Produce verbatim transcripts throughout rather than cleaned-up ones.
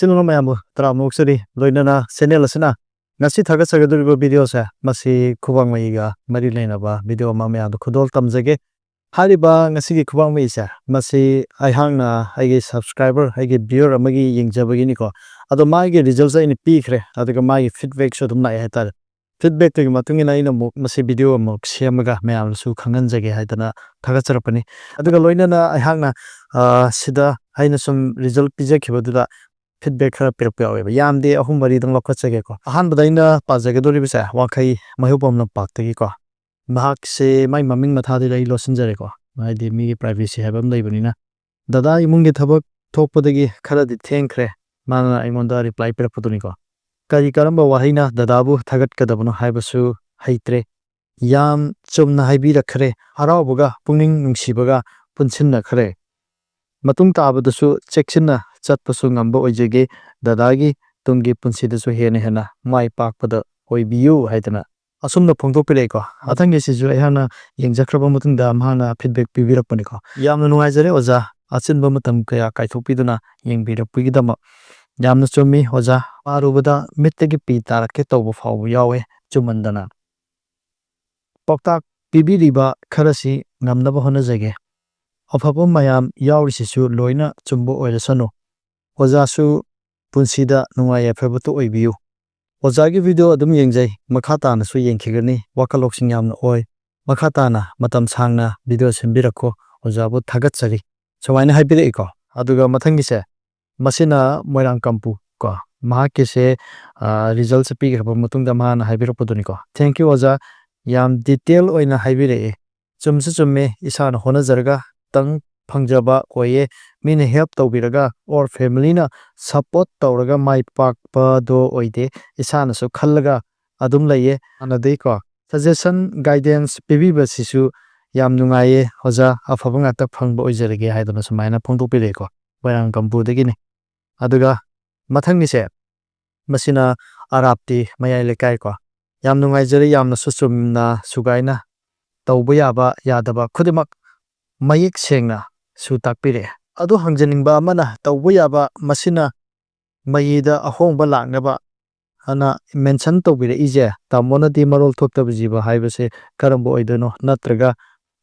ꯏꯆꯤꯜ ꯏꯅꯥꯎ ꯃꯌꯥꯝꯕꯨ ꯇꯔꯥꯝꯅ ꯑꯣꯛꯆꯔꯤ꯫ ꯂꯣꯏꯅꯅ channel ꯑꯁꯤꯅ ꯉꯁꯤ ꯊꯥꯒꯠꯆꯒꯗꯧꯔꯤꯕ video ꯁꯦ, ꯃꯁꯤ ꯈꯨꯕꯥꯡꯃꯩꯒ ꯃꯔꯤ ꯂꯩꯅꯕ video ꯑꯃ ꯃꯌꯥꯝꯗ ꯈꯨꯗꯣꯜ ꯇꯝꯖꯒꯦ꯫ ꯍꯥꯏꯔꯤꯕ ꯉꯁꯤꯒꯤ ꯈꯨꯕꯥꯡꯃꯩꯁꯦ, ꯃꯁꯤ ꯑꯩꯍꯥꯛꯅ ꯑꯩꯒꯤ subscriber, ꯑꯩꯒꯤ viewer ꯑꯃꯒꯤ ꯌꯦꯡꯖꯕꯒꯤꯅꯤꯀꯣ꯫ ꯑꯗꯣ ꯃꯥꯒꯤ results ꯑꯩꯅ ꯄꯤꯈ꯭ꯔꯦ, ꯑꯗꯨꯒ ꯃꯥꯒꯤ feedback ꯁꯨ ꯑꯗꯨꯝ ꯂꯥꯛꯑꯦ ꯍꯥꯏꯇꯥꯔꯦ꯫ Feedback ꯇꯨꯒꯤ ꯃꯇꯨꯡ ꯏꯟꯅ ꯑꯩꯅ ꯑꯃꯨꯛ ꯃꯁꯤ video ꯑꯃꯨꯛ ꯁꯦꯝꯃꯒ ꯃꯌꯥꯝꯗꯁꯨ ꯈꯪꯍꯟꯖꯒꯦ ꯍꯥꯏꯗꯅ ꯊꯥꯒꯠꯆꯔꯛꯄꯅꯤ꯫ ꯑꯗꯨꯒ ꯂꯣꯏꯅꯅ ꯑꯩꯍꯥꯛꯅ, ꯑ, ꯁꯤꯗ ꯑꯩꯅ ꯁꯨꯝ result ꯄꯤꯖꯈꯤꯕꯗꯨꯗ feedback ꯈꯔ ꯄꯤꯔꯛꯄ ꯌꯥꯎꯋꯦꯕ꯫ ꯌꯥꯝꯗꯦ, ꯑꯍꯨꯝ ꯃꯔꯤꯗꯪ ꯂꯧꯈꯠꯆꯒꯦꯀꯣ꯫ ꯑꯍꯥꯟꯕꯗ ꯑꯩꯅ ꯄꯥꯖꯒꯗꯧꯔꯤꯕꯁꯦ ꯋꯥꯡꯈꯩ ꯃꯍꯩꯄꯨꯈ꯭ꯔꯝ ꯂꯝꯄꯥꯛꯇꯒꯤꯀꯣ꯫ ꯃꯍꯥꯛꯁꯦ ꯃꯥꯏ ꯃꯃꯤꯡ ꯃꯊꯥꯗꯨꯗꯤ ꯑꯩ ꯂꯣꯠꯁꯤꯟꯖꯔꯦꯀꯣ, ꯍꯥꯏꯗꯤ ꯃꯤꯒꯤ privacy ꯍꯥꯏꯕ ꯑꯃ ꯂꯩꯕꯅꯤꯅ꯫ ꯗꯗꯥ ꯏꯃꯨꯡꯒꯤ ꯊꯕꯛ ꯊꯣꯛꯄꯗꯒꯤ ꯈꯔꯗꯤ ꯊꯦꯡꯈ꯭ꯔꯦ, ꯃꯥꯅ ꯑꯩꯉꯣꯟꯗ reply ꯄꯤꯔꯛꯄꯗꯨꯅꯤꯀꯣ꯫ ꯀꯔꯤ ꯀꯔꯝꯕ ꯋꯥꯍꯩꯅ ꯗꯗꯥꯕꯨ ꯊꯥꯒꯠꯀꯗꯕꯅꯣ ꯍꯥꯏꯕꯁꯨ ꯍꯩꯇ꯭ꯔꯦ꯫ ꯌꯥꯝ ꯆꯨꯝꯅ ꯍꯥꯏꯕꯤꯔꯛꯈ꯭ꯔꯦ, ꯍꯔꯥꯎꯕꯒ ꯄꯨꯛꯅꯤꯡ ꯅꯨꯡꯁꯤꯕꯒ ꯄꯨꯟꯁꯤꯟꯅꯈ꯭ꯔꯦ꯫ ꯃꯇꯨꯡ ꯇꯥꯕꯗꯁꯨ ꯆꯦꯛꯁꯤꯟꯅ ꯆꯠꯄꯁꯨ ꯉꯝꯕ ꯑꯣꯏꯖꯒꯦ꯫ ꯗꯗꯥꯒꯤ ꯇꯨꯡꯒꯤ ꯄꯨꯟꯁꯤꯗꯁꯨ ꯍꯦꯟꯅ ꯍꯦꯟꯅ ꯃꯥꯏ ꯄꯥꯛꯄꯗ ꯑꯣꯏꯕꯤꯌꯨ ꯍꯥꯏꯗꯅ ꯑꯁꯨꯝꯅ ꯐꯣꯡꯗꯣꯛꯄꯤꯔꯛꯏꯀꯣ꯫ ꯃꯊꯪꯒꯤꯁꯤꯁꯨ ꯑꯩꯍꯥꯛꯅ ꯌꯦꯡꯖꯈ꯭ꯔꯕ ꯃꯇꯨꯡꯗ ꯃꯍꯥꯛꯅ feedback ꯄꯤꯕꯤꯔꯛꯄꯅꯤꯀꯣ꯫ "ꯌꯥꯝꯅ ꯅꯨꯡꯉꯥꯏꯖꯔꯦ ꯑꯣꯖꯥ, ꯑꯆꯤꯟꯕ ꯃꯇꯝ ꯀꯌꯥ ꯀꯥꯏꯊꯣꯛꯄꯤꯗꯨꯅ ꯌꯦꯡꯕꯤꯔꯛꯄꯒꯤꯗꯃꯛ꯫ ꯌꯥꯝꯅ ꯆꯨꯝꯃꯤ ꯑꯣꯖꯥ, ꯄꯥꯔꯨꯕꯗ ꯃꯤꯠꯇꯒꯤ ꯄꯤ ꯇꯥꯔꯛꯀꯦ ꯇꯧꯕ ꯐꯥꯎꯕ ꯌꯥꯎꯋꯦ, ꯆꯨꯝꯃꯟꯗꯅ꯫ ꯄꯥꯎꯇꯥꯛ ꯄꯤꯕꯤꯔꯤꯕ ꯈꯔꯁꯤ ꯉꯝꯅꯕ ꯍꯣꯠꯅꯖꯒꯦ꯫ ꯑꯐꯕ ꯃꯌꯥꯝ ꯌꯥꯎꯔꯤꯁꯤꯁꯨ ꯂꯣꯏꯅ ꯆꯨꯝꯕ ꯑꯣꯏꯔꯁꯅꯨ꯫ ꯑꯣꯖꯥꯁꯨ ꯄꯨꯟꯁꯤꯗ ꯅꯨꯡꯉꯥꯏ ꯌꯥꯏꯐꯕꯇ ꯑꯣꯏꯕꯤꯌꯨ꯫ ꯑꯣꯖꯥꯒꯤ video ꯑꯗꯨꯝ ꯌꯦꯡꯖꯩ, ꯃꯈꯥ ꯇꯥꯅꯁꯨ ꯌꯦꯡꯈꯤꯒꯅꯤ꯫ ꯋꯥꯈꯜ ꯂꯧꯁꯤꯡ ꯌꯥꯝꯅ ꯑꯣꯏ꯫ ꯃꯈꯥ ꯇꯥꯅ ꯃꯇꯝ ꯁꯥꯡꯅ video ꯁꯦꯝꯕꯤꯔꯛꯈꯣ꯫ ꯑꯣꯖꯥꯕꯨ ꯊꯥꯒꯠꯆꯔꯤ", ꯁꯨꯃꯥꯏꯅ ꯍꯥꯏꯕꯤꯔꯛꯏꯀꯣ꯫ ꯑꯗꯨꯒ ꯃꯊꯪꯒꯤꯁꯦ, ꯃꯁꯤꯅ ꯃꯣꯏꯔꯥꯡꯀꯝꯄꯨ ꯀꯣ, ꯃꯍꯥꯛꯀꯤꯁꯦ, ꯑ, result ꯁꯦ ꯄꯤꯈ꯭ꯔꯕ ꯃꯇꯨꯡꯗ ꯃꯍꯥꯛꯅ ꯍꯥꯏꯕꯤꯔꯛꯄꯗꯨꯅꯤꯀꯣ꯫ "Thank you ꯑꯣꯖꯥ, ꯌꯥꯝ detail ꯑꯣꯏꯅ ꯍꯥꯏꯕꯤꯔꯛꯑꯦ꯫ ꯆꯨꯝꯁꯨ ꯆꯨꯝꯃꯦ, ꯏꯁꯥꯅ ꯍꯣꯠꯅꯖꯔꯒ ꯈꯤꯇꯪ ꯐꯪꯖꯕ ꯑꯣꯏꯌꯦ꯫ ꯃꯤꯅ help ꯇꯧꯕꯤꯔꯒ or family ꯅ support ꯇꯧꯔꯒ ꯃꯥꯏ ꯄꯥꯛꯄꯗꯣ ꯑꯣꯏꯗꯦ꯫ ꯏꯁꯥꯅꯁꯨ ꯈꯜꯂꯒ ꯑꯗꯨꯝ ꯂꯩꯌꯦ ꯍꯥꯟꯅꯗꯒꯤꯀꯣ꯫ Suggestion, guidance ꯄꯤꯕꯤꯕꯁꯤꯁꯨ ꯌꯥꯝ ꯅꯨꯡꯉꯥꯏꯌꯦ ꯑꯣꯖꯥ, ꯑꯐꯕ ꯉꯥꯛꯇ ꯐꯪꯕ ꯑꯣꯏꯖꯔꯒꯦ" ꯍꯥꯏꯗꯅ ꯁꯨꯃꯥꯏꯅ ꯐꯣꯡꯗꯣꯛꯄꯤꯔꯛꯑꯦꯀꯣ, ꯃꯣꯏꯔꯥꯡꯀꯝꯄꯨꯗꯒꯤꯅꯤ꯫ ꯑꯗꯨꯒ ꯃꯊꯪꯒꯤꯁꯦ, ꯃꯁꯤꯅ ꯑꯔꯥꯞꯇꯤ ꯃꯌꯥꯏ ꯂꯩꯀꯥꯏꯀꯣ꯫ "ꯌꯥꯝ ꯅꯨꯡꯉꯥꯏꯖꯔꯦ, ꯌꯥꯝꯅꯁꯨ ꯆꯨꯝꯅ ꯁꯨꯒꯥꯏꯅ ꯇꯧꯕ ꯌꯥꯕ ꯌꯥꯗꯕ ꯈꯨꯗꯤꯡꯃꯛ ꯃꯌꯦꯛ ꯁꯦꯡꯅꯁꯨ ꯇꯥꯛꯄꯤꯔꯛꯑꯦ꯫ ꯑꯗꯨ ꯍꯪꯖꯅꯤꯡꯕ ꯑꯃꯅ, ꯇꯧꯕ ꯌꯥꯕ ꯃꯁꯤꯅ ꯃꯩꯗ ꯑꯍꯣꯡꯕ ꯂꯥꯛꯅꯕ ꯑꯅ ꯃꯦꯟꯁꯟ ꯇꯧꯕꯤꯔꯛꯏꯁꯦ, ꯇꯥꯃꯣꯅꯗꯤ ꯃꯔꯣꯜ ꯊꯣꯛꯇꯕ ꯖꯤꯕ ꯍꯥꯏꯕꯁꯦ ꯀꯔꯝꯕ ꯑꯣꯏꯗꯣꯏꯅꯣ, ꯅꯠꯇ꯭ꯔꯒ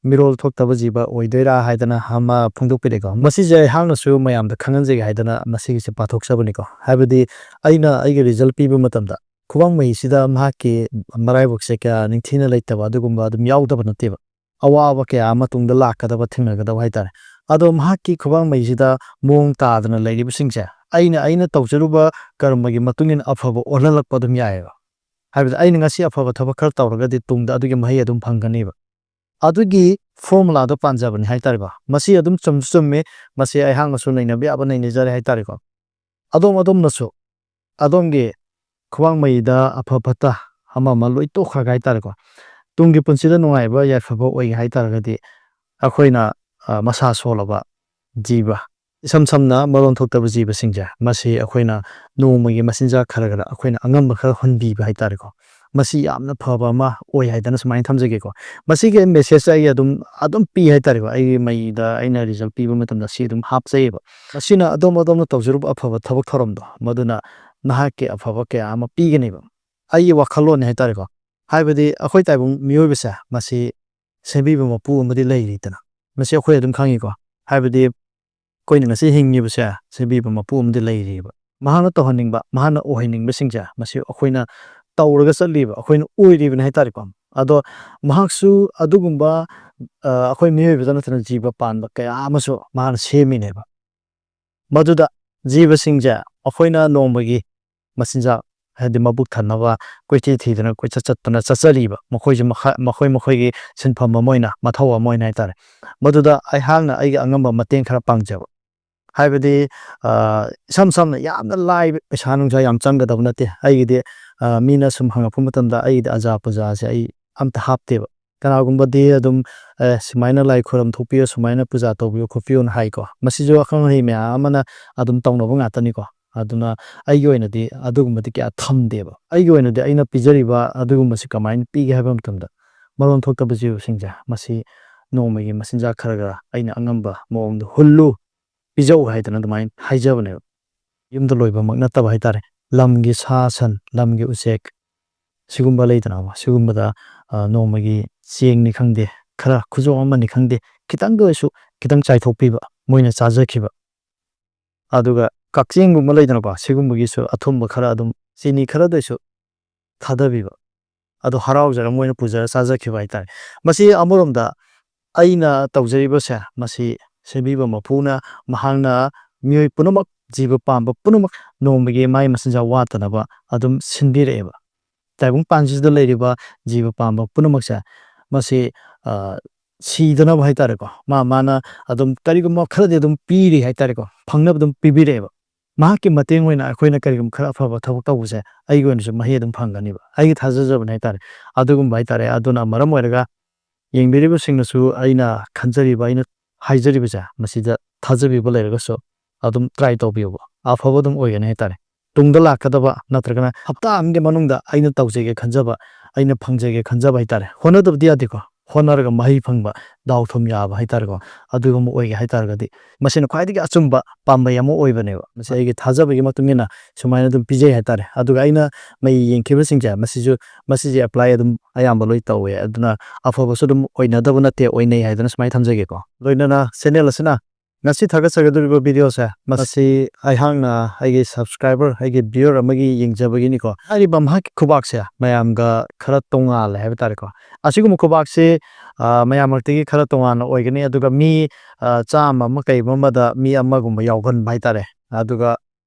ꯃꯤꯔꯣꯜ ꯊꯣꯛꯇꯕ ꯖꯤꯕ ꯑꯣꯏꯗꯣꯏꯔꯥ ꯍꯥꯏꯗꯅ ꯑꯃ ꯐꯣꯡꯗꯣꯛꯄꯤꯔꯛꯏꯀꯣ꯫ ꯃꯁꯤꯁꯦ ꯑꯩꯍꯥꯛꯅꯁꯨ ꯃꯌꯥꯝꯗ ꯈꯪꯍꯟꯖꯒꯦ ꯍꯥꯏꯗꯅ ꯃꯁꯤꯒꯤꯁꯦ ꯄꯥꯊꯣꯛꯆꯕꯅꯤꯀꯣ꯫ ꯍꯥꯏꯕꯗꯤ ꯑꯩꯅ ꯑꯩꯒꯤ ꯔꯤꯖꯜ ꯄꯤꯕ ꯃꯇꯝꯗ ꯈꯨꯕꯥꯡ ꯃꯩꯁꯤꯗ ꯃꯍꯥꯛꯀꯤ ꯃꯔꯥꯏꯕꯛꯁꯦ ꯀꯌꯥ ꯅꯤꯡꯊꯤꯅ ꯂꯩꯇꯕ ꯑꯗꯨꯒꯨꯝꯕ ꯑꯗꯨꯝ ꯌꯥꯎꯗꯕ ꯅꯠꯇꯦꯕ꯫ ꯑꯋꯥꯕ ꯀꯌꯥ ꯑꯃ ꯇꯨꯡꯗ ꯂꯥꯛꯀꯗꯕ, ꯊꯦꯡꯅꯒꯗꯕ ꯍꯥꯏꯇꯥꯔꯦ꯫ ꯑꯗꯣ ꯃꯍꯥꯛꯀꯤ ꯈꯨꯕꯥꯡ ꯃꯩꯁꯤꯗ ꯃꯑꯣꯡ ꯇꯥꯗꯅ ꯂꯩꯔꯤꯕꯁꯤꯡꯁꯦ ꯑꯩꯅ, ꯑꯩꯅ ꯇꯧꯖꯔꯨꯕ ꯀꯔꯃꯒꯤ ꯃꯇꯨꯡ ꯏꯟꯅ ꯑꯐꯕ ꯑꯣꯜꯍꯜꯂꯛꯄ ꯑꯗꯨꯝ ꯌꯥꯏꯑꯕ꯫ ꯍꯥꯏꯕꯗꯤ ꯑꯩꯅ ꯉꯁꯤ ꯑꯐꯕ ꯊꯕꯛ ꯈꯔ ꯇꯧꯔꯒꯗꯤ ꯇꯨꯡꯗ ꯑꯗꯨꯒꯤ ꯃꯍꯩ ꯑꯗꯨꯝ ꯐꯪꯒꯅꯦꯕ꯫ ꯑꯗꯨꯒꯤ ꯐꯣꯔꯃꯨꯂꯥꯗꯣ ꯄꯥꯟꯖꯕꯅꯤ ꯍꯥꯏꯇꯥꯔꯦꯀꯣ꯫ ꯃꯁꯤ ꯑꯗꯨꯝ ꯆꯨꯝꯁꯨ ꯆꯨꯝꯃꯤ, ꯃꯁꯤ ꯑꯩꯍꯥꯛꯅꯁꯨ ꯅꯩꯅꯕ ꯌꯥꯕ ꯅꯩꯅꯖꯔꯦ ꯍꯥꯏꯇꯥꯔꯦꯀꯣ꯫ ꯑꯗꯣꯝ ꯑꯗꯣꯝꯅꯁꯨ ꯑꯗꯣꯝꯒꯤ ꯈꯨꯕꯥꯡ ꯃꯩꯗ ꯑꯐ ꯐꯠꯇ ꯑꯃ ꯑꯃ ꯂꯣꯏ ꯇꯣꯛꯈ꯭ꯔꯒ ꯍꯥꯏꯇꯥꯔꯦꯀꯣ, ꯇꯨꯡꯒꯤ ꯄꯨꯟꯁꯤꯗ ꯅꯨꯡꯉꯥꯏꯕ ꯌꯥꯏꯐꯕ ꯑꯣꯏꯒꯦ ꯍꯥꯏ ꯇꯥꯔꯒꯗꯤ ꯑꯩꯈꯣꯏꯅ, ꯑ, ꯃꯁꯥ ꯁꯣꯜꯂꯕ ꯖꯤꯕ, ꯏꯁꯝ ꯁꯝꯅ ꯃꯔꯣꯟ ꯊꯣꯛꯇꯕ ꯖꯤꯕꯁꯤꯡꯁꯦ, ꯃꯁꯤ ꯑꯩꯈꯣꯏꯅ ꯅꯣꯡꯃꯒꯤ ꯃꯆꯤꯟꯖꯥꯛ ꯈꯔ ꯈꯔ ꯑꯩꯈꯣꯏꯅ ꯑꯉꯝꯕ ꯈꯔ ꯍꯨꯟꯕꯤꯕ ꯍꯥꯏꯇꯥꯔꯦꯀꯣ꯫ ꯃꯁꯤ ꯌꯥꯝꯅ ꯐꯕ ꯑꯃ ꯑꯣꯏ ꯍꯥꯏꯗꯅ ꯁꯨꯃꯥꯏꯅ ꯊꯝꯖꯒꯦꯀꯣ꯫ ꯃꯁꯤꯒꯤ ꯃꯦꯁꯦꯖꯁꯦ ꯑꯩ ꯑꯗꯨꯝ, ꯑꯗꯨꯝ ꯄꯤ ꯍꯥꯏꯇꯥꯔꯦꯀꯣ꯫ ꯑꯩꯒꯤ ꯃꯩꯗ ꯑꯩꯅ ꯔꯤꯖꯜ ꯄꯤꯕ ꯃꯇꯝꯗ ꯁꯤ ꯑꯗꯨꯝ ꯍꯥꯞꯆꯩꯌꯦꯕ꯫ ꯃꯁꯤꯅ ꯑꯗꯣꯝ ꯑꯗꯣꯝꯅ ꯇꯧꯖꯔꯨꯕ ꯑꯐꯕ ꯊꯕꯛ ꯊꯧꯔꯝꯗꯣ, ꯃꯗꯨꯅ ꯅꯍꯥꯛꯀꯤ ꯑꯐꯕ ꯀꯌꯥ ꯑꯃ ꯄꯤꯒꯅꯦꯕ꯫ ꯑꯩꯒꯤ ꯋꯥꯈꯜꯂꯣꯟꯅꯤ ꯍꯥꯏꯇꯥꯔꯦꯀꯣ꯫ ꯍꯥꯏꯕꯗꯤ ꯑꯩꯈꯣꯏ ꯇꯥꯏꯕꯪ ꯃꯤꯑꯣꯏꯕꯁꯦ, ꯃꯁꯤ ꯁꯦꯝꯕꯤꯕ ꯃꯄꯨ ꯑꯃꯗꯤ ꯂꯩꯔꯤꯗꯅ꯫ ꯃꯁꯤ ꯑꯩꯈꯣꯏ ꯑꯗꯨꯝ ꯈꯪꯉꯤꯀꯣ꯫ ꯍꯥꯏꯕꯗꯤ ꯑꯩꯈꯣꯏꯅ ꯉꯁꯤ ꯍꯤꯡꯉꯤꯕꯁꯦ, ꯁꯦꯝꯕꯤꯕ ꯃꯄꯨ ꯑꯃꯗꯤ ꯂꯩꯔꯤꯕ꯫ ꯃꯍꯥꯛꯅ ꯇꯧꯍꯟꯅꯤꯡꯕ, ꯃꯍꯥꯛꯅ ꯑꯣꯏꯍꯟꯅꯤꯡꯕꯁꯤꯡꯁꯦ, ꯃꯁꯤ ꯑꯩꯈꯣꯏꯅ ꯇꯧꯔꯒ ꯆꯠꯂꯤꯕ, ꯑꯩꯈꯣꯏꯅ ꯑꯣꯏꯔꯤꯕꯅꯤ ꯍꯥꯏꯇꯥꯔꯦꯀꯣ꯫ ꯑꯗꯣ ꯃꯍꯥꯛꯁꯨ ꯑꯗꯨꯒꯨꯝꯕ, ꯑ, ꯑꯩꯈꯣꯏ ꯃꯤꯑꯣꯏꯕꯗ ꯅꯠꯇꯅ ꯖꯤꯕ ꯄꯥꯟꯕ ꯀꯌꯥ ꯑꯃꯁꯨ ꯃꯍꯥꯛꯅ ꯁꯦꯝꯃꯤꯅꯦꯕ꯫ ꯃꯗꯨꯗ ꯖꯤꯕꯁꯤꯡꯁꯦ ꯑꯩꯈꯣꯏꯅ ꯅꯣꯡꯃꯒꯤ ꯃꯆꯤꯟꯖꯥꯛ, ꯍꯥꯏꯗꯤ ꯃꯕꯨꯛ ꯊꯟꯅꯕ ꯀꯣꯏꯊꯤ ꯊꯤꯗꯅ ꯀꯣꯏꯆꯠ ꯆꯠꯇꯅ ꯆꯠꯆꯔꯤꯕ, ꯃꯈꯣꯏꯁꯨ ꯃꯈꯥ-, ꯃꯈꯣꯏ ꯃꯈꯣꯏꯒꯤ ꯁꯤꯟꯐꯝ ꯑꯃ ꯑꯣꯏꯅ, ꯃꯊꯧ ꯑꯃ ꯑꯣꯏꯅ ꯍꯥꯏꯇꯥꯔꯦ꯫ ꯃꯗꯨꯗ ꯑꯩꯍꯥꯛꯅ ꯑꯩꯒꯤ ꯑꯉꯝꯕ ꯃꯇꯦꯡ ꯈꯔ ꯄꯥꯡꯖꯕ꯫ ꯍꯥꯏꯕꯗꯤ, ꯑ, ꯏꯁꯝ ꯁꯝꯅ ꯌꯥꯝꯅ ꯂꯥꯏꯕ, ꯄꯩꯁꯥ ꯅꯨꯡꯁꯥ ꯌꯥꯝ ꯆꯪꯒꯗꯕ ꯅꯠꯇꯦ꯫ ꯑꯩꯒꯤꯗꯤ, ꯑ, ꯃꯤꯅ ꯁꯨꯝ ꯍꯪꯉꯛꯄ ꯃꯇꯝꯗ ꯑꯩꯒꯤꯗꯤ ꯑꯖꯥ ꯄꯨꯖꯥꯁꯦ ꯑꯩ ꯑꯝꯇ ꯍꯥꯞꯇꯦꯕ꯫ ꯀꯅꯥꯒꯨꯝꯕꯗꯤ ꯑꯗꯨꯝ, "ꯑꯦ, ꯁꯨꯃꯥꯏꯅ ꯂꯥꯏ ꯈꯨꯔꯨꯝ ꯊꯣꯛꯄꯤꯌꯣ, ꯁꯨꯃꯥꯏꯅ ꯄꯨꯖꯥ ꯇꯧꯕꯤꯌꯣ ꯈꯣꯠꯄꯤꯌꯣꯅ" ꯍꯥꯏꯀꯣ꯫ ꯃꯁꯤꯁꯨ ꯑꯈꯪ ꯑꯍꯩ ꯃꯌꯥꯝ ꯑꯃꯅ ꯑꯗꯨꯝ ꯇꯧꯅꯕ ꯉꯥꯛꯇꯅꯤꯀꯣ꯫ ꯑꯗꯨꯅ ꯑꯩꯒꯤ ꯑꯣꯏꯅꯗꯤ ꯑꯗꯨꯒꯨꯝꯕꯗꯤ ꯀꯌꯥ ꯊꯝꯗꯦꯕ꯫ ꯑꯩꯒꯤ ꯑꯣꯏꯅꯗꯤ ꯑꯩꯅ ꯄꯤꯖꯔꯤꯕ ꯑꯗꯨꯒꯨꯝꯕꯁꯤ ꯀꯃꯥꯏꯅ ꯄꯤꯒꯦ ꯍꯥꯏꯕ ꯃꯇꯝꯗ, ꯃꯔꯣꯟ ꯊꯣꯛꯇꯕ ꯖꯤꯕꯁꯤꯡꯁꯦ, ꯃꯁꯤ ꯅꯣꯡꯃꯒꯤ ꯃꯆꯤꯟꯖꯥꯛ ꯈꯔ ꯈꯔ ꯑꯩꯅ ꯑꯉꯝꯕ ꯃꯑꯣꯡꯗ ꯍꯨꯜꯂꯨ, ꯄꯤꯖꯧ ꯍꯥꯏꯗꯅ ꯑꯗꯨꯃꯥꯏꯅ ꯍꯥꯏꯖꯕꯅꯦꯕ꯫ ꯌꯨꯝꯗ ꯂꯣꯏꯕꯃꯛ ꯅꯠꯇꯕ ꯍꯥꯏꯇꯥꯔꯦ, ꯂꯝꯒꯤ ꯁꯥ ꯁꯟ, ꯂꯝꯒꯤ ꯎꯆꯦꯛ, ꯁꯤꯒꯨꯝꯕ ꯂꯩꯗꯅꯀꯣ, ꯁꯤꯒꯨꯝꯕꯗ, ꯑ, ꯅꯣꯡꯃꯒꯤ ꯆꯦꯡꯅꯤ ꯈꯪꯗꯦ, ꯈꯔ ꯈꯨꯖꯣꯞ ꯑꯃꯅꯤ ꯈꯪꯗꯦ, ꯈꯤꯇꯪꯗ ꯑꯣꯏꯔꯁꯨ ꯈꯤꯇꯪ ꯆꯥꯏꯊꯣꯛꯄꯤꯕ, ꯃꯣꯏꯅ ꯆꯥꯖꯈꯤꯕ꯫ ꯑꯗꯨꯒ ꯀꯛꯆꯦꯡꯒꯨꯝꯕ ꯂꯩꯗꯅꯀꯣ, ꯁꯤꯒꯨꯝꯕꯒꯤꯁꯨ ꯑꯊꯨꯝꯕ ꯈꯔ ꯑꯗꯨꯝ, ꯆꯤꯅꯤ ꯈꯔꯗ ꯑꯣꯏꯁꯨ ꯊꯥꯗꯕꯤꯕ꯫ ꯑꯗꯣ ꯍꯔꯥꯎꯖꯔ ꯃꯣꯏꯅ ꯄꯨꯖꯔ ꯆꯥꯖꯈꯤꯕ ꯍꯥꯏꯇꯥꯔꯦ꯫ ꯃꯁꯤ ꯑꯃꯔꯣꯝꯗ ꯑꯩꯅ ꯇꯧꯖꯔꯤꯕꯁꯦ, ꯃꯁꯤ ꯁꯦꯝꯕꯤꯕ ꯃꯄꯨꯅ, ꯃꯍꯥꯛꯅ ꯃꯤꯑꯣꯏ ꯄꯨꯝꯅꯃꯛ, ꯖꯤꯕ ꯄꯥꯟꯕ ꯄꯨꯝꯅꯃꯛ ꯅꯣꯡꯃꯒꯤ ꯃꯥꯏ ꯃꯆꯤꯟꯖꯥꯛ ꯋꯥꯠꯇꯅꯕ ꯑꯗꯨꯝ ꯁꯤꯟꯕꯤꯔꯛꯑꯦꯕ꯫ ꯇꯥꯏꯕꯪ ꯄꯥꯟꯁꯤꯗ ꯂꯩꯔꯤꯕ ꯖꯤꯕ ꯄꯥꯟꯕ ꯄꯨꯝꯅꯃꯛꯁꯦ, ꯃꯁꯤ, ꯑ, ꯁꯤꯗꯅꯕ ꯍꯥꯏꯇꯥꯔꯦꯀꯣ, ꯃꯥ ꯃꯥꯅ ꯑꯗꯨꯝ ꯀꯔꯤꯒꯨꯝꯕ ꯈꯔꯗꯤ ꯑꯗꯨꯝ ꯄꯤꯔꯤ ꯍꯥꯏꯇꯥꯔꯦꯀꯣ, ꯐꯪꯅꯕ ꯑꯗꯨꯝ ꯄꯤꯕꯤꯔꯛꯑꯦꯕ꯫ ꯃꯍꯥꯛꯀꯤ ꯃꯇꯦꯡ ꯑꯣꯏꯅ ꯑꯩꯈꯣꯏꯅ ꯀꯔꯤꯒꯨꯝꯕ ꯈꯔ ꯑꯐꯕ ꯊꯕꯛ ꯇꯧꯕꯁꯦ, ꯑꯩꯒꯤ ꯑꯣꯏꯅꯁꯨ ꯃꯍꯩ ꯑꯗꯨꯝ ꯐꯪꯒꯅꯤꯕ, ꯑꯩꯒꯤ ꯊꯥꯖꯖꯕꯅꯦ ꯍꯥꯏꯇꯥꯔꯦ꯫ ꯑꯗꯨꯒꯨꯝꯕ ꯍꯥꯏꯇꯥꯔꯦ꯫ ꯑꯗꯨꯅ ꯃꯔꯝ ꯑꯣꯏꯔꯒ ꯌꯦꯡꯕꯤꯔꯤꯕꯁꯤꯡꯅꯁꯨ ꯑꯩꯅ ꯈꯟꯖꯔꯤꯕ, ꯑꯩꯅ ꯍꯥꯏꯖꯔꯤꯕꯁꯦ, ꯃꯁꯤꯗ ꯊꯥꯖꯕꯤꯕ ꯂꯩꯔꯒꯁꯨ ꯑꯗꯨꯝ try ꯇꯧꯕꯤꯌꯣꯕ, ꯑꯐꯕ ꯑꯗꯨꯝ ꯑꯣꯏꯒꯅꯤ ꯍꯥꯏꯇꯥꯔꯦ꯫ ꯇꯨꯡꯗ ꯂꯥꯛꯀꯗꯕ ꯅꯠꯇ꯭ꯔꯒꯅ ꯍꯞꯇꯥ ꯑꯃꯒꯤ ꯃꯅꯨꯡꯗ ꯑꯩꯅ ꯇꯧꯖꯒꯦ ꯈꯟꯖꯕ, ꯑꯩꯅ ꯐꯪꯖꯒꯦ ꯈꯟꯖꯕ ꯍꯥꯏꯇꯥꯔꯦ, ꯍꯣꯠꯅꯗꯕꯗꯤ ꯌꯥꯗꯦꯀꯣ꯫ ꯍꯣꯠꯅꯔꯒ ꯃꯍꯩ ꯐꯪꯕ, ꯗꯥꯎ ꯊꯨꯝ ꯌꯥꯕ ꯍꯥꯏꯇꯥꯔꯦꯀꯣ, ꯑꯗꯨꯒꯨꯝꯕ ꯑꯣꯏꯒꯦ ꯍꯥꯏꯇꯥꯔꯒꯗꯤ ꯃꯁꯤꯅ ꯈ꯭ꯋꯥꯏꯗꯒꯤ ꯑꯆꯨꯝꯕ ꯄꯥꯝꯕꯩ ꯑꯃ ꯑꯣꯏꯕꯅꯦꯕ꯫ ꯃꯁꯤ ꯑꯩꯒꯤ ꯊꯥꯖꯕꯒꯤ ꯃꯇꯨꯡ ꯏꯟꯅ ꯁꯨꯃꯥꯏꯅ ꯑꯗꯨꯝ ꯄꯤꯖꯩ ꯍꯥꯏꯇꯥꯔꯦ꯫ ꯑꯗꯨꯒ ꯑꯩꯅ ꯃꯩ ꯌꯦꯡꯈꯤꯕꯁꯤꯡꯁꯦ, ꯃꯁꯤꯁꯨ, ꯃꯁꯤꯁꯦ apply ꯑꯗꯨꯝ ꯑꯌꯥꯝꯕ ꯂꯣꯏ ꯇꯧꯋꯦ꯫ ꯑꯗꯨꯅ ꯑꯐꯕꯁꯨ ꯑꯗꯨꯝ ꯑꯣꯏꯅꯗꯕ ꯅꯠꯇꯦ, ꯑꯣꯏꯅꯩ ꯍꯥꯏꯗꯅ ꯁꯨꯃꯥꯏꯅ ꯊꯝꯖꯒꯦꯀꯣ꯫ ꯂꯣꯏꯅꯅ channel ꯑꯁꯤꯅ ꯉꯁꯤ ꯊꯥꯒꯠꯆꯒꯗꯧꯔꯤꯕ video ꯁꯦ, ꯃꯁꯤ ꯑꯩꯍꯥꯛꯅ ꯑꯩꯒꯤ subscriber, ꯑꯩꯒꯤ viewer ꯑꯃꯒꯤ ꯌꯦꯡꯖꯕꯒꯤꯅꯤꯀꯣ꯫ ꯍꯥꯏꯔꯤꯕ ꯃꯍꯥꯛꯀꯤ ꯈꯨꯕꯥꯛꯁꯦ ꯃꯌꯥꯝꯒ ꯈꯔ ꯇꯣꯉꯥꯜꯂꯦ ꯍꯥꯏꯕ ꯇꯥꯔꯦꯀꯣ꯫ ꯑꯁꯤꯒꯨꯝꯕ ꯈꯨꯕꯥꯛꯁꯤ, ꯑ, ꯃꯌꯥꯝ ꯃꯔꯛꯇꯒꯤ ꯈꯔ ꯇꯣꯉꯥꯟꯅ ꯑꯣꯏꯒꯅꯤ꯫ ꯑꯗꯨꯒ ꯃꯤ, ꯑ, ꯆꯥꯝꯃ ꯑꯃ ꯀꯩ ꯑꯃꯗ ꯃꯤ ꯑꯃꯒꯨꯝꯕ ꯌꯥꯎꯒꯟꯕ ꯍꯥꯏꯇꯥꯔꯦ꯫ ꯑꯗꯨꯒ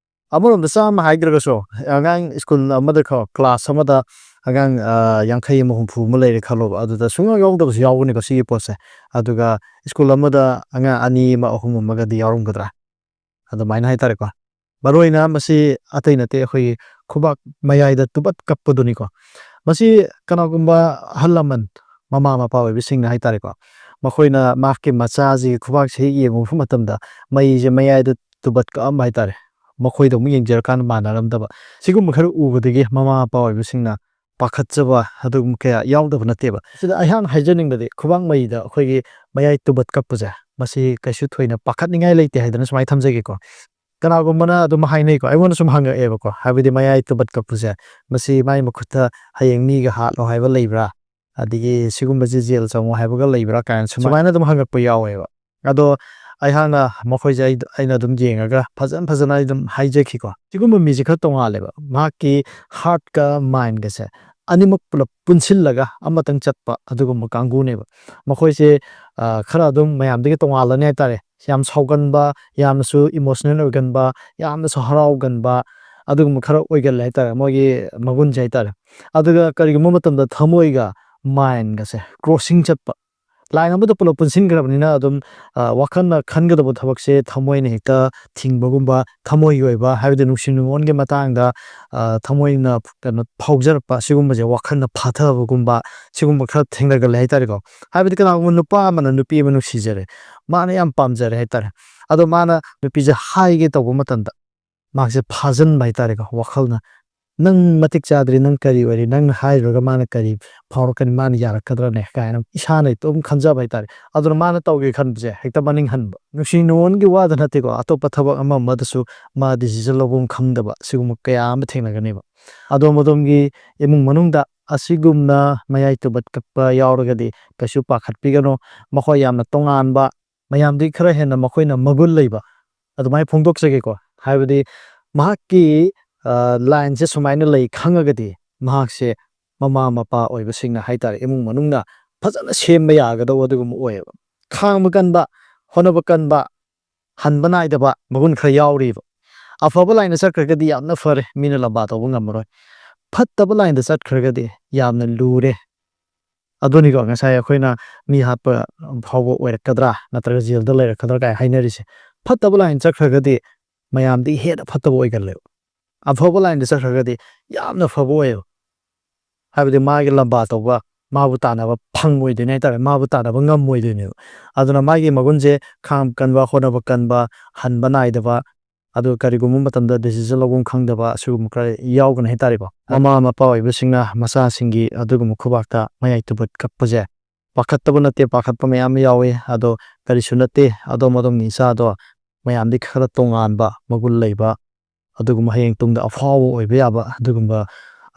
ꯑꯃꯔꯣꯝꯗ ꯆꯥꯝꯃ ꯍꯥꯏꯗ꯭ꯔꯒꯁꯨ, ꯑꯉꯥꯡ school ꯑꯃꯗ ꯀꯣ, class ꯑꯃꯗ ꯑꯉꯥꯡ, ꯑ, ꯌꯥꯡꯈꯩ ꯑꯃ, ꯍꯨꯝꯐꯨ ꯑꯃ ꯂꯩꯔꯦ ꯈꯜꯂꯣꯕ꯫ ꯑꯗꯨꯗ ꯁꯨꯡꯌꯥꯎ ꯌꯥꯎꯗꯕꯁꯨ ꯌꯥꯎꯒꯅꯤꯀꯣ ꯁꯤꯒꯤ ꯄꯣꯠꯁꯦ꯫ ꯑꯗꯨꯒ school ꯑꯃꯗ ꯑꯉꯥꯡ ꯑꯅꯤ ꯑꯃ, ꯑꯍꯨꯝ ꯑꯃꯒꯗꯤ ꯌꯥꯎꯔꯝꯒꯗ꯭ꯔꯥ? ꯑꯗꯨꯃꯥꯏꯅ ꯍꯥꯏꯇꯥꯔꯦꯀꯣ꯫ ꯃꯔꯨ ꯑꯣꯏꯅ ꯃꯁꯤ ꯑꯇꯩ ꯅꯠꯇꯦ, ꯑꯩꯈꯣꯏꯒꯤ ꯈꯨꯕꯥꯛ ꯃꯌꯥꯏꯗ ꯇꯨꯕꯠ ꯀꯞꯄꯗꯨꯅꯤꯀꯣ꯫ ꯃꯁꯤ ꯀꯅꯥꯒꯨꯝꯕ ꯑꯍꯜ ꯂꯃꯟ, ꯃꯃꯥ ꯃꯄꯥ ꯑꯣꯏꯕꯁꯤꯡꯅ ꯍꯥꯏꯇꯥꯔꯦꯀꯣ, ꯃꯈꯣꯏꯅ ꯃꯍꯥꯛꯀꯤ ꯃꯆꯥꯁꯤꯒꯤ ꯈꯨꯕꯥꯛꯁꯦ ꯍꯦꯛ ꯌꯦꯡꯉꯨꯕ ꯃꯇꯝꯗ ꯃꯩꯁꯦ ꯃꯌꯥꯏꯗ ꯇꯨꯕꯠ ꯀꯛꯑꯝꯕ ꯍꯥꯏꯇꯥꯔꯦ꯫ ꯃꯈꯣꯏꯗ ꯑꯃꯨꯛ ꯌꯦꯡꯖꯔꯀꯥꯟꯗ ꯃꯥꯟꯅꯔꯝꯗꯕ꯫ ꯁꯤꯒꯨꯝꯕ ꯈꯔ ꯎꯕꯗꯒꯤ ꯃꯃꯥ ꯃꯄꯥ ꯑꯣꯏꯕꯁꯤꯡꯅ ꯄꯥꯈꯠꯆꯕ ꯑꯗꯨꯒꯨꯝꯕ ꯀꯌꯥ ꯌꯥꯎꯗꯕ ꯅꯠꯇꯦꯕ꯫ ꯁꯤꯗ ꯑꯩꯍꯥꯛꯅ ꯍꯥꯏꯖꯅꯤꯡꯕꯗꯤ, ꯈꯨꯕꯥꯛ ꯃꯩꯗ ꯑꯩꯈꯣꯏꯒꯤ ꯃꯌꯥꯏ ꯇꯨꯕꯠ ꯀꯞꯄꯁꯦ, ꯃꯁꯤ ꯀꯩꯁꯨ ꯊꯣꯏꯅ ꯄꯥꯈꯠꯅꯤꯡꯉꯥꯏ ꯂꯩꯇꯦ ꯍꯥꯏꯗꯅ ꯁꯨꯃꯥꯏꯅ ꯊꯝꯖꯒꯦꯀꯣ꯫ ꯀꯅꯥꯒꯨꯝꯕꯅ ꯑꯗꯨꯝ ꯍꯥꯏꯅꯩꯀꯣ, ꯑꯩꯉꯣꯟꯗ ꯁꯨꯝ ꯍꯪꯉꯛꯑꯦꯕꯀꯣ, ꯍꯥꯏꯕꯗꯤ ꯃꯌꯥꯏ ꯇꯨꯕꯠ ꯀꯛꯄꯁꯦ, ꯃꯁꯤ ꯃꯥꯏ ꯃꯈꯨꯠꯇ ꯍꯌꯦꯡ ꯃꯤꯒ ꯍꯥꯠꯂꯣ ꯍꯥꯏꯕ ꯂꯩꯕ꯭ꯔꯥ, ꯑꯗꯒꯤ ꯁꯤꯒꯨꯝꯕꯁꯦ ꯖꯦꯜ ꯆꯪꯉꯣ ꯍꯥꯏꯕꯒ ꯂꯩꯕ꯭ꯔꯥ ꯀꯥꯏꯅ ꯁꯨꯃꯥꯏꯅ ꯑꯗꯨꯝ ꯍꯪꯉꯛꯄ ꯌꯥꯎꯋꯦꯕ꯫ ꯑꯗꯣ ꯑꯩꯍꯥꯛꯅ ꯃꯈꯣꯏꯁꯦ ꯑꯩ ꯑꯩꯅ ꯑꯗꯨꯝ ꯌꯦꯡꯉꯒ ꯐꯖꯅ ꯐꯖꯅ ꯑꯩ ꯑꯗꯨꯝ ꯍꯥꯏꯖꯈꯤꯀꯣ꯫ ꯁꯤꯒꯨꯝꯕ ꯃꯤꯁꯦ ꯈꯔ ꯇꯣꯡꯉꯥꯜꯂꯦꯕ, ꯃꯍꯥꯛꯀꯤ ꯍꯥꯔꯠꯀ ꯃꯥꯏꯟꯒꯁꯦ ꯑꯅꯤꯃꯛ ꯄꯨꯂꯞ ꯄꯨꯟꯁꯤꯜꯂꯒ ꯑꯃꯇꯪ ꯆꯠꯄ ꯑꯗꯨꯒꯨꯝꯕ ꯀꯥꯡꯕꯨꯅꯦꯕ꯫ ꯃꯈꯣꯏꯁꯦ ꯈꯔ ꯑꯗꯨꯝ ꯃꯌꯥꯝꯗꯒꯤ ꯇꯣꯡꯉꯥꯜꯂꯅꯤ ꯍꯥꯏꯇꯥꯔꯦ꯫ ꯌꯥꯝ ꯁꯥꯎꯒꯟꯕ, ꯌꯥꯝꯅꯁꯨ ꯏꯃꯣꯁꯅꯦꯜ ꯑꯣꯏꯒꯟꯕ, ꯌꯥꯝꯅꯁꯨ ꯍꯔꯥꯎꯒꯟꯕ, ꯑꯗꯨꯒꯨꯝꯕ ꯈꯔ ꯑꯣꯏꯒꯜꯂꯦ ꯍꯥꯏꯇꯥꯔꯦ, ꯃꯣꯏꯒꯤ ꯃꯒꯨꯟꯁꯦ ꯍꯥꯏꯇꯥꯔꯦ꯫ ꯑꯗꯨꯒ ꯀꯔꯤꯒꯨꯝꯕ ꯃꯇꯝꯗ ꯊꯃꯣꯏꯒ ꯃꯥꯏꯟꯒꯁꯦ ꯀ꯭ꯔꯣꯁꯤꯡ ꯆꯠꯄ, ꯂꯥꯏꯟ ꯑꯃꯗ ꯄꯨꯂꯞ ꯄꯨꯟꯁꯤꯟꯈ꯭ꯔꯕꯅꯤꯅ ꯑꯗꯨꯝ ꯋꯥꯈꯜꯅ ꯈꯟꯒꯗꯕ ꯊꯕꯛꯁꯦ ꯊꯃꯣꯏꯅ ꯍꯦꯛꯇ ꯊꯤꯡꯕꯒꯨꯝꯕ, ꯊꯃꯣꯏꯒꯤ ꯑꯣꯏꯕ ꯍꯥꯏꯕꯗꯤ ꯅꯨꯡꯁꯤ ꯅꯨꯡꯉꯣꯟꯒꯤ ꯃꯇꯥꯡꯗ ꯊꯃꯣꯏꯅ ꯀꯩꯅꯣ ꯐꯥꯎꯖꯔꯛꯄ ꯁꯤꯒꯨꯝꯕꯁꯦ ꯋꯥꯈꯜꯅ ꯐꯥꯊꯕꯒꯨꯝꯕ, ꯁꯤꯒꯨꯝꯕ ꯈꯔ ꯊꯦꯡꯅꯒꯜꯂꯦ ꯍꯥꯏꯇꯥꯔꯦꯀꯣ꯫ ꯍꯥꯏꯕꯗꯤ ꯀꯅꯥꯒꯨꯝꯕ ꯅꯨꯄꯥ ꯑꯃꯅ ꯅꯨꯄꯤ ꯑꯃ ꯅꯨꯡꯁꯤꯖꯔꯦ, ꯃꯥꯅ ꯌꯥꯝ ꯄꯥꯝꯖꯔꯦ ꯍꯥꯏꯇꯥꯔꯦ꯫ ꯑꯗꯣ ꯃꯥꯅ ꯅꯨꯄꯤꯁꯦ ꯍꯥꯏꯒꯦ ꯇꯧꯕ ꯃꯇꯝꯗ ꯃꯍꯥꯛꯁꯦ ꯐꯥꯖꯤꯟꯕ ꯍꯥꯏꯇꯥꯔꯦꯀꯣ, ꯋꯥꯈꯜꯅ꯫ "ꯅꯪ ꯃꯇꯤꯛ ꯆꯥꯗ꯭ꯔꯤ, ꯅꯪ ꯀꯔꯤ ꯑꯣꯏꯔꯤ, ꯅꯪꯅ ꯍꯥꯏꯔꯨꯔꯒ ꯃꯥꯅ ꯀꯔꯤ ꯐꯥꯎꯔꯛꯀꯅꯤ, ꯃꯥꯅ ꯌꯥꯔꯛꯀꯗ꯭ꯔꯅꯦ?" ꯀꯥꯏꯅ ꯏꯁꯥꯅ ꯏꯇꯣꯝ ꯈꯟꯖꯕ ꯍꯥꯏꯇꯥꯔꯦ꯫ ꯑꯗꯨꯅ ꯃꯥꯅ ꯇꯧꯒꯦ ꯈꯟꯕꯁꯦ ꯍꯦꯛꯇ ꯃꯅꯤꯡ ꯍꯟꯕ꯫ ꯅꯨꯡꯁꯤ ꯅꯨꯡꯉꯣꯟꯒꯤ ꯋꯥꯗ ꯅꯠꯇꯦꯀꯣ, ꯑꯇꯣꯞꯄ ꯊꯕꯛ ꯑꯃ ꯑꯃꯗꯁꯨ ꯃꯥ ꯗꯤꯁꯤꯖꯟ ꯂꯧꯐꯝ ꯈꯪꯗꯕ ꯁꯤꯒꯨꯝꯕ ꯀꯌꯥ ꯑꯃ ꯊꯦꯡꯅꯒꯅꯦꯕ꯫ ꯑꯗꯣꯝ ꯑꯗꯣꯝꯒꯤ ꯏꯃꯨꯡ ꯃꯅꯨꯡꯗ ꯑꯁꯤꯒꯨꯝꯅ ꯃꯌꯥꯏ ꯇꯨꯕꯠ ꯀꯛꯄ ꯌꯥꯎꯔꯒꯗꯤ ꯀꯩꯁꯨ ꯄꯥꯈꯠꯄꯤꯒꯅꯨ꯫ ꯃꯈꯣꯏ ꯌꯥꯝꯅ ꯇꯣꯉꯥꯟꯕ, ꯃꯌꯥꯝꯗꯒꯤ ꯈꯔ ꯍꯦꯟꯅ ꯃꯈꯣꯏꯅ ꯃꯒꯨꯟ ꯂꯩꯕ ꯑꯗꯨꯃꯥꯏꯅ ꯐꯣꯡꯗꯣꯛꯆꯒꯦꯀꯣ꯫ ꯍꯥꯏꯕꯗꯤ ꯃꯍꯥꯛꯀꯤ ꯂꯥꯏꯟꯁꯦ ꯁꯨꯃꯥꯏꯅ ꯂꯩ ꯈꯪꯉꯒꯗꯤ ꯃꯍꯥꯛꯁꯦ ꯃꯃꯥ ꯃꯄꯥ ꯑꯣꯏꯕꯁꯤꯡꯅ ꯍꯥꯏꯇꯥꯔꯦ, ꯏꯃꯨꯡ ꯃꯅꯨꯡꯅ ꯐꯖꯅ ꯁꯦꯝꯕ ꯌꯥꯒꯗꯧꯕ ꯑꯗꯨꯒꯨꯝꯕ ꯑꯣꯏꯌꯦꯕ꯫ ꯈꯥꯡꯕ ꯀꯟꯕ, ꯍꯣꯠꯅꯕ ꯀꯟꯕ, ꯍꯟꯕ ꯅꯥꯏꯗꯕ ꯃꯒꯨꯟ ꯈꯔ ꯌꯥꯎꯔꯤꯕ꯫ ꯑꯐꯕ ꯂꯥꯏꯟꯗ ꯆꯠꯈ꯭ꯔꯒꯗꯤ ꯌꯥꯝꯅ ꯐꯔꯦ, ꯃꯤꯅ ꯂꯝꯕꯥ ꯇꯧꯕ ꯉꯝꯃꯔꯣꯏ꯫ ꯐꯠꯇꯕ ꯂꯥꯏꯟꯗ ꯆꯠꯈ꯭ꯔꯒꯗꯤ ꯌꯥꯝꯅ ꯂꯨꯔꯦ꯫ ꯑꯗꯨꯅꯤꯀꯣ ꯉꯁꯥꯏ ꯑꯩꯈꯣꯏꯅ ꯃꯤ ꯍꯥꯠꯄ ꯐꯥꯎꯕ ꯑꯣꯏꯔꯛꯀꯗ꯭ꯔꯥ ꯅꯠꯇ꯭ꯔꯒ ꯖꯦꯜꯗ ꯂꯩꯔꯛꯀꯗ꯭ꯔꯥ ꯀꯥꯏ ꯍꯥꯏꯅꯔꯤꯁꯦ꯫ ꯐꯠꯇꯕ ꯂꯥꯏꯟ ꯆꯠꯈ꯭ꯔꯒꯗꯤ ꯃꯌꯥꯝꯗꯒꯤ ꯍꯦꯟꯅ ꯐꯠꯇꯕ ꯑꯣꯏꯒꯜꯂꯦꯕ꯫ ꯑꯐꯕ ꯂꯥꯏꯟꯗ ꯆꯠꯈ꯭ꯔꯒꯗꯤ ꯌꯥꯝꯅ ꯐꯕ ꯑꯣꯏꯌꯦꯕ꯫ ꯍꯥꯏꯕꯗꯤ ꯃꯥꯒꯤ ꯂꯝꯕꯥ ꯇꯧꯕ, ꯃꯥꯕꯨ ꯇꯥꯟꯅꯕ ꯐꯪꯉꯣꯏꯗꯣꯏꯅꯦ ꯍꯥꯏꯇꯥꯔꯦ, ꯃꯥꯕꯨ ꯇꯥꯟꯅꯕ ꯉꯝꯃꯣꯏꯗꯣꯏꯅꯦꯕ꯫ ꯑꯗꯨꯅ ꯃꯥꯒꯤ ꯃꯒꯨꯟꯁꯦ ꯈꯥꯡ ꯀꯟꯕ, ꯍꯣꯠꯅꯕ ꯀꯟꯕ, ꯍꯟꯕ ꯅꯥꯏꯗꯕ, ꯑꯗꯨꯒ ꯀꯔꯤꯒꯨꯝꯕ ꯃꯇꯝꯗ ꯗꯤꯁꯤꯖꯟ ꯂꯧꯐꯝ ꯈꯪꯗꯕ ꯑꯁꯤꯒꯨꯝꯕ ꯈꯔ ꯌꯥꯎꯒꯅꯤ ꯍꯥꯏꯇꯥꯔꯦꯀꯣ꯫ ꯃꯃꯥ ꯃꯄꯥ ꯑꯣꯏꯕꯁꯤꯡꯅ ꯃꯆꯥꯁꯤꯡꯒꯤ ꯑꯗꯨꯒꯨꯝꯕ ꯈꯨꯕꯥꯛꯇ ꯃꯌꯥꯏ ꯇꯨꯕꯠ ꯀꯛꯄꯁꯦ ꯄꯥꯈꯠꯇꯕ ꯅꯠꯇꯦ, ꯄꯥꯈꯠꯄ ꯃꯌꯥꯝ ꯑꯃ ꯌꯥꯎꯋꯤ꯫ ꯑꯗꯣ ꯀꯔꯤꯁꯨ ꯅꯠꯇꯦ, ꯑꯗꯣꯝ ꯑꯗꯣꯝꯒꯤ ꯏꯆꯥꯗꯣ ꯃꯌꯥꯝꯗꯤ ꯈꯔ ꯇꯣꯉꯥꯟꯕ, ꯃꯒꯨꯟ ꯂꯩꯕ, ꯑꯗꯨꯒꯨꯝꯕ ꯍꯌꯦꯡ ꯇꯨꯡꯗ ꯑꯐꯥꯎꯕ ꯑꯣꯏꯕ ꯌꯥꯕ ꯑꯗꯨꯒꯨꯝꯕ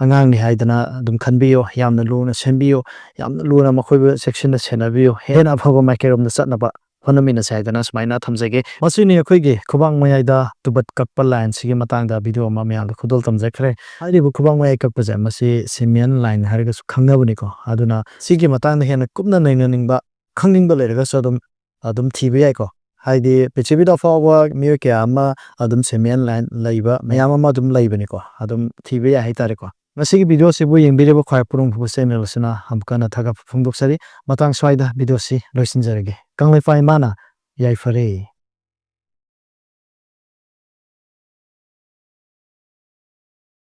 ꯑꯉꯥꯡꯅꯤ ꯍꯥꯏꯗꯅ ꯑꯗꯨꯝ ꯈꯟꯕꯤꯌꯣ꯫ ꯌꯥꯝꯅ ꯂꯨꯅ ꯁꯦꯝꯕꯤꯌꯣ, ꯌꯥꯝꯅ ꯂꯨꯅ ꯃꯈꯣꯏꯕꯨ ꯆꯦꯛꯁꯤꯟꯅ ꯁꯦꯟꯅꯕꯤꯌꯨ꯫ ꯍꯦꯟꯅ ꯑꯐꯕ ꯃꯥꯏꯀꯩꯔꯣꯝꯗ ꯆꯠꯅꯕ ꯍꯣꯠꯅꯃꯤꯟꯅꯁꯦ ꯍꯥꯏꯗꯅ ꯁꯨꯃꯥꯏꯅ ꯊꯝꯖꯒꯦ꯫ ꯃꯁꯤꯅꯤ ꯑꯩꯈꯣꯏꯒꯤ ꯈꯨꯕꯥꯡ ꯃꯌꯥꯏꯗ ꯇꯨꯕꯠ ꯀꯛꯄ ꯂꯥꯏꯟꯁꯤꯒꯤ ꯃꯇꯥꯡꯗ ꯚꯤꯗꯤꯑꯣ ꯑꯃ ꯃꯌꯥꯝꯗ ꯈꯨꯗꯣꯜ ꯇꯝꯖꯈ꯭ꯔꯦ꯫ ꯍꯥꯏꯔꯤꯕ ꯈꯨꯕꯥꯡ ꯃꯌꯥꯏ ꯀꯛꯄꯁꯦ, ꯃꯁꯤ ꯁꯤꯃꯤꯌꯟ ꯂꯥꯏꯟ ꯍꯥꯏꯔꯒꯁꯨ ꯈꯪꯅꯕꯅꯤꯀꯣ꯫ ꯑꯗꯨꯅ ꯁꯤꯒꯤ ꯃꯇꯥꯡꯗ ꯍꯦꯟꯅ ꯀꯨꯞꯅ ꯅꯩꯅꯅꯤꯡꯕ, ꯈꯪꯅꯤꯡꯕ ꯂꯩꯔꯒꯁꯨ ꯑꯗꯨꯝ, ꯑꯗꯨꯝ ꯊꯤꯕ ꯌꯥꯏꯀꯣ꯫ ꯍꯥꯏꯗꯤ ꯄ꯭ꯔꯤꯊꯤꯕꯤꯗ ꯑꯐꯥꯎꯕ ꯃꯤꯑꯣꯏ ꯀꯌꯥ ꯑꯃ ꯑꯗꯨꯝ ꯁꯤꯃꯤꯌꯟ ꯂꯥꯏꯟ ꯂꯩꯕ ꯃꯌꯥꯝ ꯑꯃ ꯑꯗꯨꯝ ꯂꯩꯕꯅꯤꯀꯣ, ꯑꯗꯨꯝ ꯊꯤꯕ ꯌꯥꯏ ꯍꯥꯏꯇꯥꯔꯦꯀꯣ꯫ ꯉꯁꯤꯒꯤ ꯚꯤꯗꯤꯑꯣꯁꯤꯕꯨ ꯌꯦꯡꯕꯤꯔꯤꯕ ꯈ꯭ꯋꯥꯏ ꯄꯨꯔꯨꯝ ꯐꯨꯕ ꯆꯦꯅꯦꯜ ꯑꯁꯤꯅ ꯑꯃꯨꯛꯀ ꯍꯟꯅ ꯊꯥꯒꯠꯄ ꯐꯣꯡꯗꯣꯛꯆꯔꯤ꯫ ꯃꯇꯥꯡ ꯁ꯭ꯋꯥꯏꯗ ꯚꯤꯗꯤꯑꯣꯁꯤ ꯂꯣꯏꯁꯤꯟꯖꯔꯒꯦ꯫ ꯀꯪꯂꯩꯄꯥꯛ ꯏꯃꯥꯅ ꯌꯥꯏꯐꯔꯦ꯫